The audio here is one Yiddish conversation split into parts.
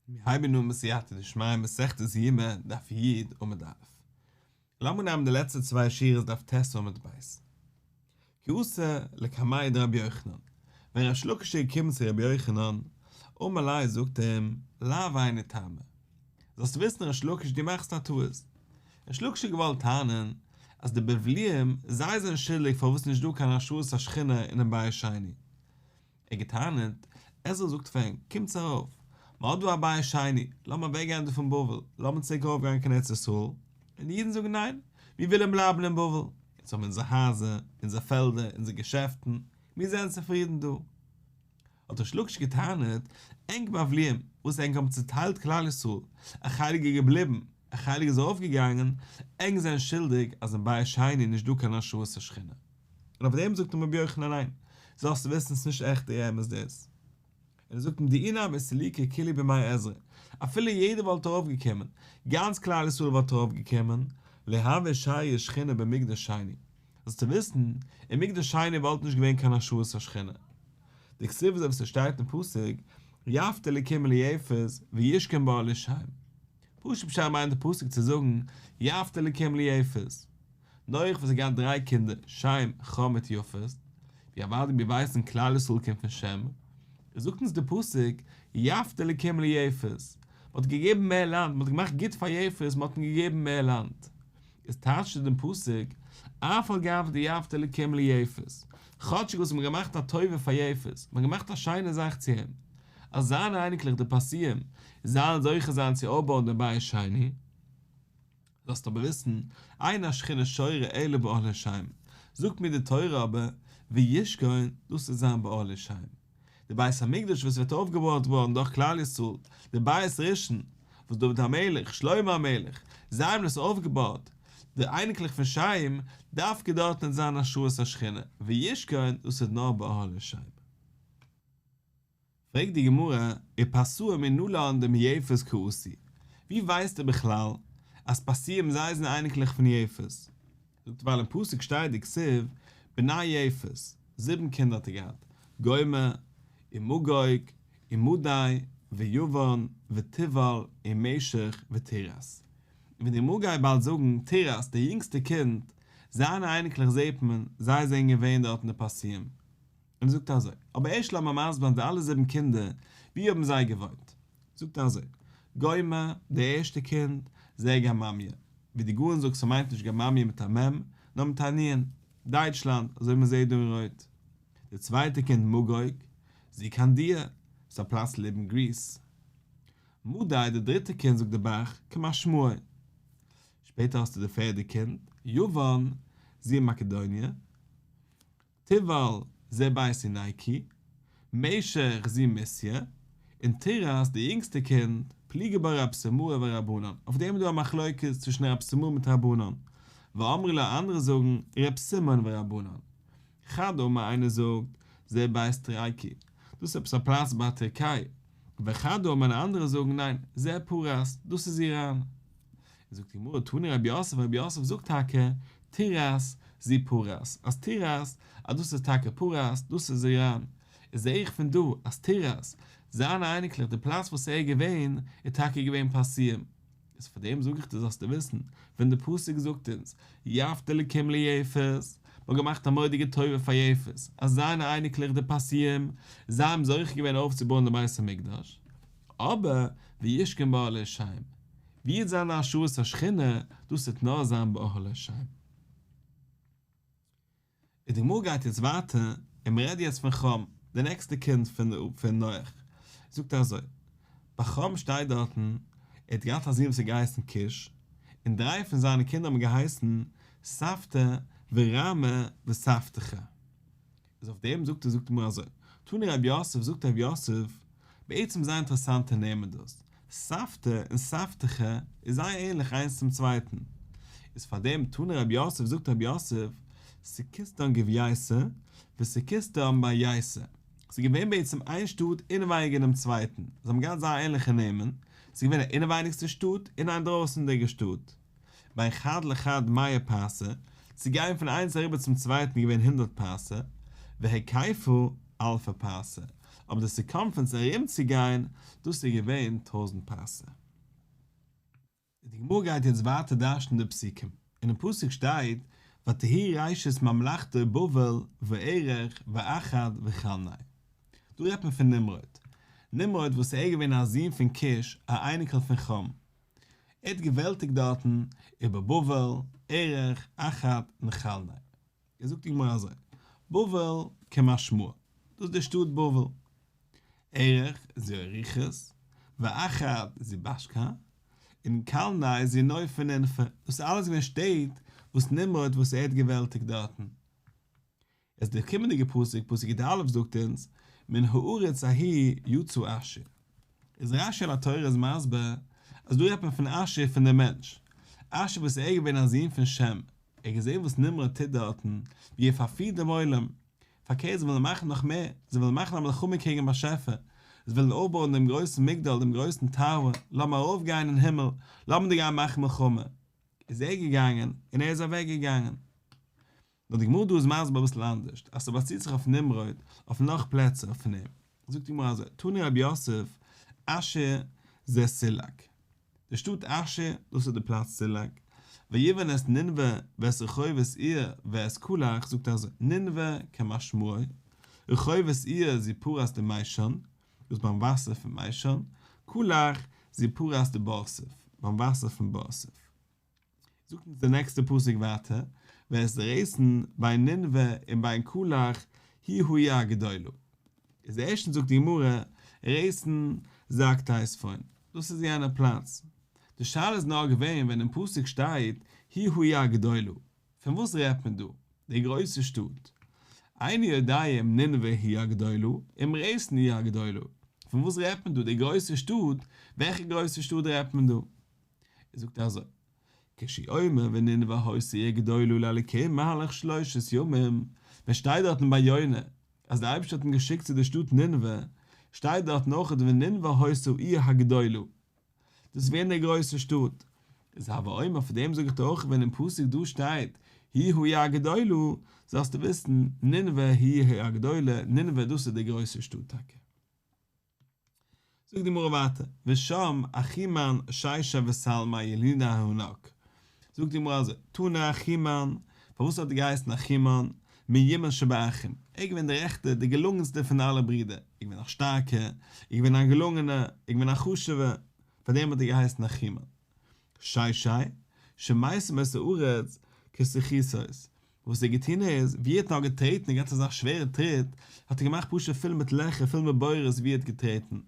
מיר הייבן אן בסייעתא דשמיא מסכת יומא דף י עמוד א'. לאמיר נעמען די לעצטע צוויי שורות דף ט עמוד ב'. כי אתא לקמיה דרבי יוחנן, ווען ריש לקיש איז געקומען צו רבי יוחנן, אמר ליה זאגט אים, לאו היינו טעמא. זאלסט וויסן ריש לקיש דו מאכסט א טעות. ריש לקיש האט געוואלט טענה'ן אז די בבליים זיי זענען שולדיג פארוואס נישט דא קיין השראת השכינה אינעם בית שני. ער געטענה'ט, עזרא זאגט פאר ענק, קומטס ארויף, מען האט דא א בית שני, לאמיר אוועק גיין דא פון בבל, לאמיר צוריק ארויף גיין קיין ארץ ישראל, און די אידן זאגן ניין, מיר ווילן בלייבן אין בבל, אונז האבן אונזער הייזער, אונזער פעלדער, אונזער געשעפטן, מיר זענען צופרידן דא. האט ריש לקיש געטענה'ט, ענק בבליים, וואס ענק האבן צוטיילט כלל ישראל, א חלק איז געבליבן, א חלק איז ארויפגעגאנגען, ענק זענען שולדיג אז אין בית שני איז נישט דא קיין השראת השכינה. און אויף דעם זאגט אים רבי יוחנן ניין, זאלסט וויסן ס'נישט עכט דער אמת דאס. און ער זאגט אים דאי נמי סליקו כולהו בימי עזרא, אפילו יעדער וואלט ארויף געקומען, גאנץ כלל ישראל וואלט ארויף געקומען, לא הוה שריא שכינה במקדש שני, זאלסטו וויסן, אין מקדש שני וואלט נישט געווען קיין השראת השכינה. דכתיב אזוי ווי ס'שטייט אין פסוק, יפת אלקים ליפת וישכון באהלי שם. פשוט פשט מיינט די פסוק צו זאגן, יפת אלקים ליפת. נח וואס האט געהאט דריי קינדער, שם, חם מיט יפת, ווי אוודאי מיר ווייסן כלל ישראל קומט פון שם, זאגט אונז די פסוק, יפת אלקים ליפת, מען האט געגעבן מער לאנד, מען האט געמאכט גוט פאר יפת, מען האט אים געגעבן מער לאנד. איז טייטשט דעם פסוק, אף על גב דיפת אלקים ליפת, כאטשיג וואס מען האט געמאכט א טובה פאר יפת, מען האט געמאכט א שיינע זאך צו אים, אז זיינע אייניקלעך די פרסיים זאלן זוכה זיין צו אויפבויען דעם בית שני, זאלסט אבער וויסן, אין השכינה שורה אלא באהלי שם, זאגט מיר די תורה אבער, וישכון, דאס וועט זיין באהלי שם. די בית המקדש וואס וועט אויפגעבויעט ווארן דורך כלל ישראל, די בית ראשון, וואס דוד המלך, שלמה המלך, זיי האבן עס אויפגעבויעט, די אייניקלעך פון שם, דווקא דארטן וועט זיין השראת השכינה, וישכון, דאס איז נאר באהלי שם. פרעגט די גמרא, ופרסאי מנלן דמיפת קאתו, ווי ווייסטו בכלל אז פרסיים זיי זענען אייניקלעך פון יפת? זאגט ווייל אין פסוק שטייט דכתיב בני יפת, זיבן קינדער האט ער געהאט, גומר, ומגוג, ומדי, ויוון, ותובל, ומשך, ותירס. און ווען די גמרא גייט באלד זאגן תירס דער יונגסטער קינד, זיינע אייניקלעך זעט מען, זיי זענען געווען דארט אין די פרסיים. און ער זאגט אזוי, אבער ערשט לאמיר מסביר זיין די אלע זיבן קינדער, ווי האבן זיי געוואוינט? זאגט ער אזוי, גומר, די ערשטע קינד, זה גרממיא, ווי די גאון זאגט ס'מיינט נישט גרממיא מיט א מ', נאר מיט א נ', דייטשלאנד, אזוי ווי מ'זעט דא אין רויט. די צווייטע קינד מגוג, זו קנדיא, ס'איז א פלאץ לעבן גריס. מדי, די דריטע קינד זאגט די ב"ח, כמשמעו. שפעטער האסטו די פערדע קינד, יוון, זו מקדוניה. תובל זה בית יניקי, משך זו מוסיא, און תירס די יונגסטע קינד, פליגי בה רב סימאי ורבנן, אויף דעם איז דא א מחלוקת צווישן רב סימאי מיט רבנן, ואמרי לה אנדערע זאגן רב סימון ורבנן. חד אמר איינער זאגט זה בית תרייקי, דאס איז עפעס א פלאץ ביי טערקיי, וחד אמר און אנדערע זאגן ניין, זה פרס, דאס איז איראן. זאגט די גמרא תני רב יוסף רב יוסף זאגט טאקע תירס זו פרס אז תירס אז דאס איז טאקע פרס דאס איז איראן איז זעה איך פון דא אז תירס זיינע אייניקלעך די פלאץ וואס ער איז געווען איז טאקע געווען פרסיים איז פאר דעם זאג איך דיר זאלסטו וויסן ווען די פסוק זאגט אונז יפת אלקים ליפת מ'האט געמאכט א מורא'דיגע טובה פאר יפת אז זיינע אייניקלעך די פרסיים זיי האבן זוכה געווען אויפצובויען די בית המקדש אבער וישכון באהלי שם ווי וועט זיין השראת השכינה, דאס וועט נאר זיין באהלי שם. און די גמרא גייט יעצט ווייטער, און מען רעדט יעצט פון חם, די נעקסטע קינד פון נח, זאגט ער אזוי, ביי חם שטייט דארטן, ער האט געהאט א זון וואס האט געהייסן כוש, און דריי פון זיינע קינדער האבן געהייסן סבתא ורעמה וסבתך. איז אויף דעם זאגט ער זאגט די גמרא אזוי, תני רב יוסף זאגט רב יוסף, בעצם זייער אינטערעסאנטע נעמען דאס, סבתא און סבתך איז זייער ענליך איינס צום צווייטן, איז פאר דעם תני רב יוסף זאגט רב יוסף, סוכיסתן גויייתא וסוכיסתן ברייתא, ס'איז געווען בעצם איין שטאט אינעווייניג אינעם צווייטן, זיי האבן געהאט זייער ענליכע נעמען, ס'איז געווען א אינעווייניגסטע שטאט און א אינדרויסענדיגע שטאט. בין חד לחד מאה פרסה, צו גיין פון איינס אריבער צום צווייטן איז געווען הונדרעט פרסה, והיקפה אלפא פרסה, אבער די circumference ארום צו גיין, דאס איז געווען טויזענט פרסה. די גמרא גייט יעצט ווייטער דרש'נען די פסוקים. אינעם פסוק שטייט, ותהי ראשית ממלכתו בבל וארך ואכד וכלנה. דא רעדט מען פון נמרוד. נמרוד וואס איז געווען א זון פון כוש, א אייניקל פון חם. ער האט געוועלטיגט דארטן איבער בבל, ארך, אכד און כלנה. איז זאגט די גמרא אזוי, בבל כמשמעה, דאס איז די שטאט בבל, ארך זו אריכות, ואכד זו בשקה, און כלנה זו נופה נינפה, דאס איז אלעס געווען שטעט וואס נמרוד וואס ער האט געוועלטיגט דארטן. איז דער קומענדיגער פסוק, פסוק י"א זאגט אונז, מן הארץ ההיא יצא אשור. איז רש"י על התורה איז מסביר אז דא רעדט מען פון אשור פון דעם מענטש, אשור וואס ער איז געווען א זון פון שם, ער האט געזען וואס נמרוד טוט דארטן, ווי ער פארפירט דעם עולם, פארקערט זיי ווילן מאכן נאך מער, זיי ווילן מאכן א מלחמה קעגן באשעפער, זיי ווילן אויפבויען דעם גרויסן מגדל, דעם גרויסן tower, לאמיר ארויפגיין אין הימל, לאמיר דא גיין מאכן מלחמה. איז ער געגאנגען און ער איז אוועק געגאנגען. נאר די גמרא דא איז מסביר אביסל אנדערש, אז ס'באציט זיך אויף נמרוד, אויף נאך פלעצער פון אים. זאגט די גמרא אזוי, תני רב יוסף, אשור זה סילק. די שטאט אשור, דאס איז די פלאץ סילק, ויבן את נינוה ואת רחובות עיר ואת כלח, זאגט ער אזוי, נינוה כמשמעו, רחובות עיר זו פרת דמישן, דאס ביים וואסער פון מישן, כלח זו פרת דבורסף, ביים וואסער פון בורסף. זאגט אונז דער נעקסטער פסוק ווייטער, ואת רסן בין נינוה און בין כלח היא העיר הגדולה. איז ערשטנס זאגט די גמרא, רסן זה הקטייספון, דאס איז יענער פלאץ. די שאלה איז נאר געווען ווען אין פסוק שטייט היא העיר הגדולה, פון וואס רעדט מען דא? די גרויסע שטאט. איני יודע אם נינוה היא הגדולה, אם רסן היא הגדולה. פון וואס רעדט מען דא? די גרויסע שטאט, וועלכע גרויסע שטאט רעדט מען דא? ער זאגט אזוי, כשהוא אומר ונינוה היתה עיר גדולה לאלקים מהלך שלושת ימים, ווען שטייט דארטן ביי יונה אז דער אייבערשטער האט אים געשיקט צו די שטאט נינוה, שטייט דארטן אויך ונינוה היתה עיר הגדולה, דאס איז געווען די גרויסע שטאט, איז הוי אומר פון דעם זאג איך דיר אויך ווען אין פסוק דא שטייט היא העיר הגדולה, זאלסטו וויסן נינוה היא העיר הגדולה, נינוה דאס איז די גרויסע שטאט טאקע. זאגט די גמרא ווייטער, ושם אחימן ששי ותלמי ילידי הענק, זאגט די גמרא אזוי, תנא אחימן, פארוואס האט ער געהייסן אחימן, מיומן שבאחים, ער איז געווען דער רעכטער, דער געלונגענסטער פון אלע ברידער, ער איז געווען א שטארקער, ער איז געווען א געלונגענער, ער איז געווען א חשוב'ער, פאר דעם האט ער געהייסן אחימן. ששי, שמשים את הארץ כסחיסות, וואס ער האט געטון איז, ווי ער האט נאר געטרעטן און געהאט אזא שווערע טריט, האט ער געמאכט פשוט פול מיט לעכער, פול מיט בורות ווי ער האט געטרעטן.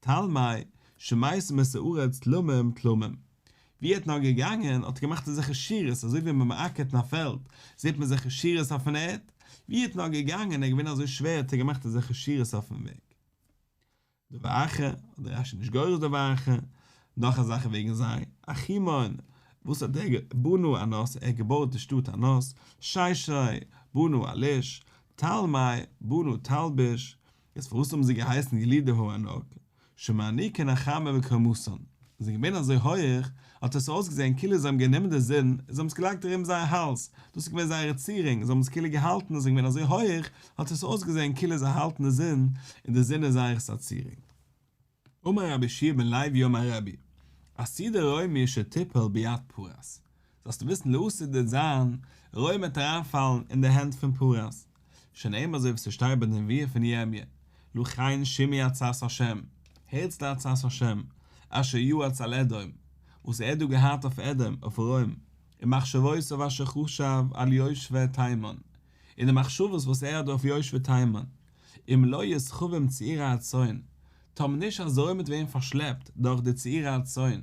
תלמי, שמשים את הארץ תלמים תלמים. ווי ער האט נאר געגאנגען, האט ער געמאכט אזעלכע שורות, אזוי ווי מען אקערט אין א פעלד, זעט מען אזעלכע שורות אויפן ערד. ווי ער האט נאר געגאנגען, ער איז געווען אזוי שווער, האט ער געמאכט אזעלכע שורות אויפן וועג. דבר אחר, האט דער רש"י נישט גורס דבר אחר, נאך א זאך וועגן זיי, אחימון, וואס האט ער בנה ענת, ער האט געבויט די שטאט ענת, ששי, בנה עלוש, תלמי, בנה תלביש, איז פארוואס האבן זיי געהייסן ילידי הענק, שמעניקין החמה בקומתן, זיי זענען געווען אזוי הויעך, האט עס אויסגעזען כאילו זיי האבן גענומען די זון און זיי האבן עס געלייגט ארום זייער האלז, דאס איז געווען זייערע צירונג, זיי האבן עס כאילו געהאלטן און זיי זענען געווען אזוי הויעך, האט עס אויסגעזען כאילו זיי האלטן די זון, און די זון איז זייערס א צירונג. אמר רבי יהושע בן לוי אמר רבי, עתידה רומי שתיפול ביד פרס, זאלסטו וויסן לעתיד וועט זיין, רוים וועט אריינפאלן אין די הענט פון פרס, שנאמר אזוי ווי ס'שטייט ביי די נבואה פון ירמיה, לכן שמעו עצת השם, הערטס די עצת השם, אשר יעץ על אדום, וואס ער האט דא געהאט אויף אדום, אויף רוים, ומחשבותיו אשר חשב על יושבי תימן, און די מחשבות וואס ער האט אויף יושבי תימן, אם לא יסחבום צעירי הצאן, טאמער נישט אז רוים וועט ווערן פארשלעפט דורך די צעירי הצאן,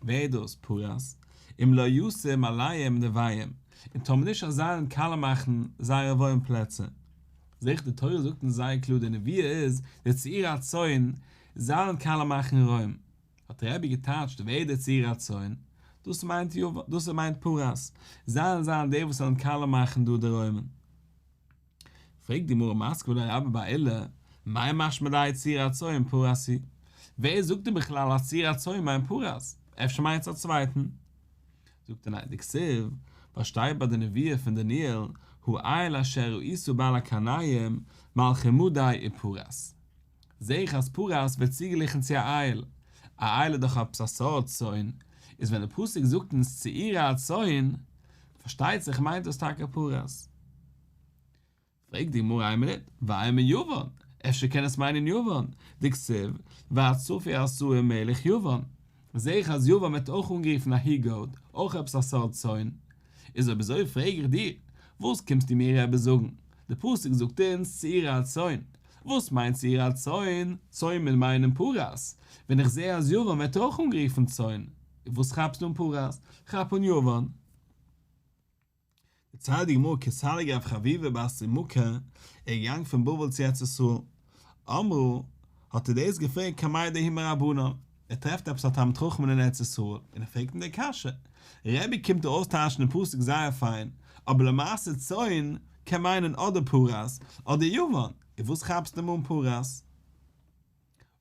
ווער איז דאס פרס, אם לא ישים עליהם נוויהם, און טאמער נישט אז זיי וועלן קאלע מאכן זייערע וואוין פלעצער. זעה איך די תורה זאגט אונז זייער קלאר די נבואה איז די צעירי הצאן זיי וועלן קאלע מאכן רוים. האט רבי געטייטשט ווער איז די צעירי הצאן, דאס מיינט יוון, דאס מיינט פרס, זיי וועלן זיין די וואס וועלן קאלע מאכן דא די רוימען. פרעגט די גמרא מתקיף לה רבה בר עולא, מאי משמע ליה צעירי הצאן פרס היא? ווער זאגט דיר בכלל אז צעירי הצאן מיינט פרס? אפשר מיינט עס א צווייטן? זאגט ער ניין, דכתיב, וואס שטייט ביי די נבואה פון דניאל, האיל אשר ראית בעל הקרניים, מלכי מדי ופרס. זעה איך אז פרס ווערט צוגעגליכן צו א איל, א איל איז דאך עפעס א סארט צאן, איז ווען די פסוק זאגט אונז צעירי הצאן, פארשטייט זיך מיינט דאס טאקע פרס. פרעגט די גמרא איין מינוט, ואימא יוון, אפשר קען עס מיינען יוון, דכתיב, והצפור השעיר מלך יוון, זעה איך אז יוון ווערט אויך אנגערופן א he-goat, אויך עפעס א סארט צאן, איז אויב אזוי פרעג איך דיר, וואס קומסטו מיר רבי זאגן, די פסוק זאגט אונז צעירי הצאן, וואס מיינט צעירי הצאן, צאן מוז מיינען פרס, ווען איך זעה אז יוון ווערט אויך אנגערופן צאן, וואס כאפסטו אן פרס, כאפ אן יוון. דערציילט די גמרא כי סליק רב חביבא בתריה מקא, ער איז געגאנגען פון בבל צו ארץ ישראל, אמרה, האט ער דאס געפרעגט קמיה דההוא מרבנן, ער טרעפט עפעס א תלמיד חכם אין ארץ ישראל, און ער פרעגט אים די קשיא, רבי קומט דא אויסטייטשן דעם פסוק זייער פיין, אבער למעשה צאן קען מיינען אדער פרס אדער יוון, און וואס כאפסטו אים אן פרס?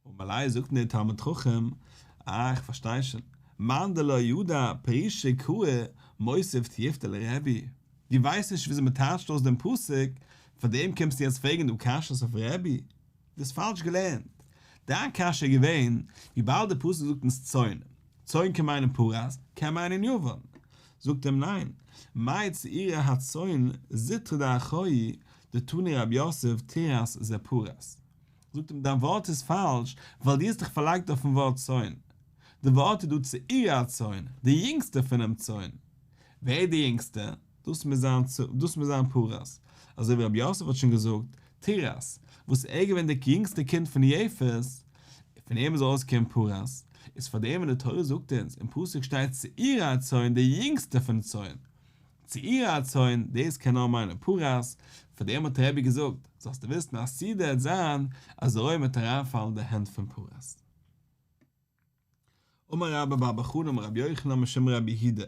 אמר ליה זאגט אים דער תלמיד חכם, אה איך פארשטיי שוין, מאן דלא ידע פירושא קרא מותיב תיובתא לרבי, דו ווייסט נישט וויאזוי מען טייטשט אויס דעם פסוק, פארדעם קומסטו יעצט פרעגן דא קשיות אויף רבי, דו האסט פאלש געלערנט, דיין קשיא איז געווען, וויבאלד דער פסוק זאגט אונז צאן, צאן קען מיינען פרס, קען מיינען יוון, זאגט אים ניין, מאי צעירי הצאן זוטרא דאחוהי דתני רב יוסף תירס זה פרס. זאגט אים דיין ווארט איז פאלש ווייל דו האסט דיך פארלייגט אויפן ווארט צאן, די ווארט איז דא צעירי הצאן, די יונגסטע פונעם צאן. ווער איז די יונגסטע? דאס מוז זיין דאס מוז זיין פרס, אזוי ווי רב יוסף האט שוין געזאגט, תירס, וואס ער איז געווען די יונגסטע קינד פון יפת, פון אים איז ארויסגעקומען פרס, איז פאר דעם ווען די תורה זאגט אונז, אין פסוק שטייט צעירי הצאן די יונגסטע פון צאן, צעירי הצאן, דאס קען נאר מיינען פרס, פאר דעם האט רבי געזאגט, זאלסטו וויסן אז עתידא וועט זיין אז רוים וועט אריינפאלן אין די הענט פון פרס. אמר רבה בר בר חנה אמר רבי יוחנן משום רבי יהודה,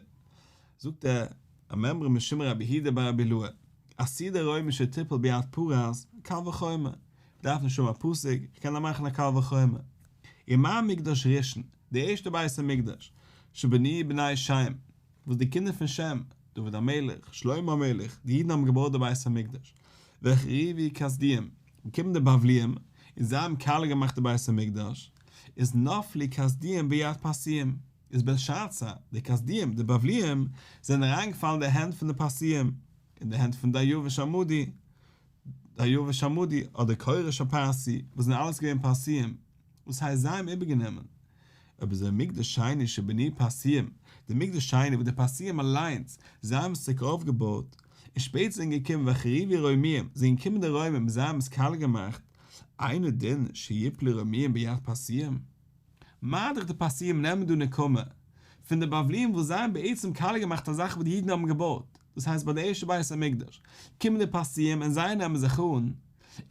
זאגט ער א מימרא משום רבי יהודה בר רבי אילעאי, עתידה רומי שתיפול ביד פרס, קל וחומר, כ'דארף נישט האבן א פסוק, כ'קען דאך מאכן א קל וחומר. ומה מקדש ראשון, די ערשטע בית המקדש, שבנו בני שם, וואס די קינדער פון שם, דוד המלך, שלמה המלך, די אידן האבן געבויט די בית המקדש, והחריבו כשדים, געקומען די בבליים, און זיי האבן קאליע געמאכט די בית המקדש, איז נפלו כשדים ביד פרסיים, איז בלשאצר, די כשדים, די בבליים, זענען אריינגעפאלן אין די הענט פון די פרסיים, אין די הענט פון דריוש המדי, דריוש המדי, אדער כורש הפרסי, וואס זענען אלעס געווען פרסיים, וואס הייסט זיי האבן איבערגענומען. אויב אזוי מקדש שני שבנו פרסיים, די מקדש שני וואס די פרסיים אליינס, זיי האבן עס צוריק אויפגעבויט, און שפעטער זענען געקומען והחריבו רומיים, זענען געקומען די רוימער און זיי האבן עס קאליע געמאכט, אינו דין שיפלו רומיים ביד פרסיים? מה דאך די פרסיים נעמען דא נקמה פון די בבליים וואס זיי האבן בעצם קאליע געמאכט א זאך וואס די אידן האבן געבויט, דאס הייסט ביי די ערשטע בית המקדש קומען די פרסיים און זיי נעמען זיך אן,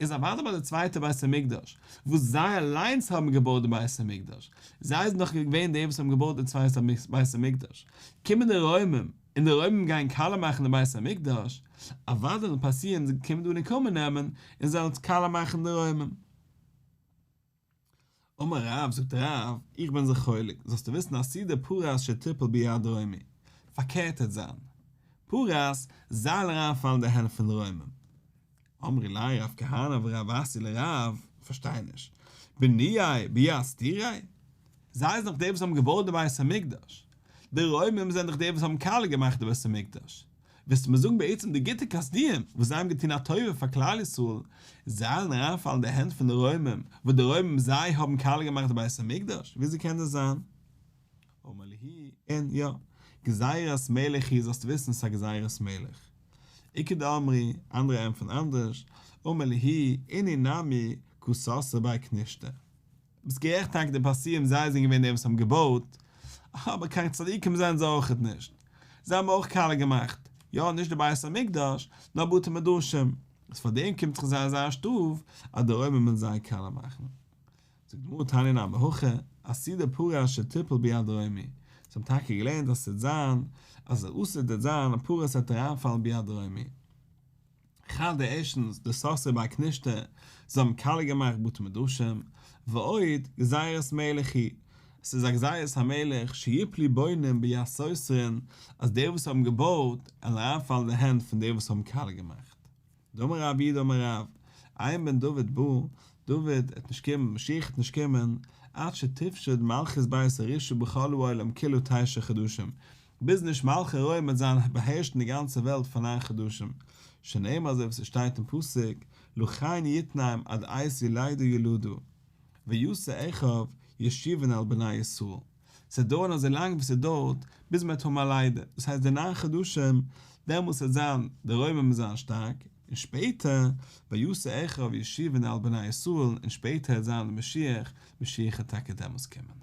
איז אוודאי ביי די צווייטע בית המקדש וואס זיי אליינס האבן געבויט די בית המקדש, זיי זענען דאך געווען די וואס האבן געבויט די צווייטע בית המקדש, קומען די רוימים און די רוימים גייען קאליע מאכן די בית המקדש, אוודאי די פרסיים קומען דא נקמה נעמען און זיי וועלן קאליע מאכן די רוימים. אמר רב, זאגט רב, איך בין זיך חולק, זאלסטו וויסן עתידה פרס שתיפול ביד רומי, פארקערט העט זיין, פרס זאל אריינפאלן אין די הענט פון די רוימים. אמרי ליה רב כהנא ורב אסי לרב, פארשטיי נישט, בנויי ביד סתיריי? זיי זענען דאך די וואס האבן געבויט די בית המקדש, די רוימים זענען דאך די וואס האבן קאליע געמאכט די בית המקדש, ווילסטו מיר זאגן בעצם די גוטע כשדים וואס זיי האבן געטון א טובה פאר כלל ישראל, זיי וועלן אריינפאלן אין די הענט פון די רוימים, וואס די רוימים זיי האבן קאליע געמאכט די בית המקדש, וויאזוי קען דאס זיין? אמר להו, אין, יא, גזירת מלך היא זאלסטו וויסן ס'איז א גזירת מלך. איכא דאמרי, אנדערע ענטפערן אנדערש, אמר להו, אינהו נמי קא סתרו בי כנישתא. ביסט גערעכט טאקע די פרסיים זיי זענען געווען די וואס האבן געבויט, אבער קיין צדיקים זענען זיי אויכעט נישט, זיי האבן אויך קאליע געמאכט, יא נישט די בית המקדש, נאר בתי מדרשים, איז פאר דעם קומט זיך זיי אזא שטראף אז די רוימער מוזן זיי קאליע מאכן. זאגט די גמרא תניא נמי הכי, עתידה פרס שתיפול ביד רומי, זיי האבן טאקע געלערנט אז ס'וועט זיין אז עתיד וועט זיין אז פרס וועט אריינפאלן ביד רומי. חדא ערשטנס דסתרי בי כנישתא, זיי האבן קאליע געמאכט בתי מדרשים, ועוד, גזירת מלך היא, עס איז א גזירת המלך שיפלו בונים ביד סותרין, אז די וואס האבן געבויט, עלן אריינפאלן אין די הענט פון די וואס האבן קאליע געמאכט. דאמר רב יהודה אמר רב, אין בן דוד בא. דוד וועט נישט קומען, משיח וועט נישט קומען, עד שתפשוט מלכות בית הרשעה בכל העולם כולו תשעה חדשים, ביז נישט מלכי רוים וועט זיין באהערשט אין די גאנצע וועלט פאר ניין חדשים, שנאמר אזוי ווי ס'שטייט אין פסוק, לכן יתנם עד עת ילדה ילדה, ויסר אחיו ישובון על בני ישראל. ס'וועט דויערן אזוי לאנג ווי ס'דויערט ביז מ'וועט האבן א לידה, דאס הייסט די ניין חדשים, דעמאלס וועט זיין די רוימער וועלן זיין שטארק, און שפעטער, ויסר אחיו ישובון על בני ישראל, און שפעטער וועט זיין די משיח, משיח וועט טאקע דעמאלס קומען.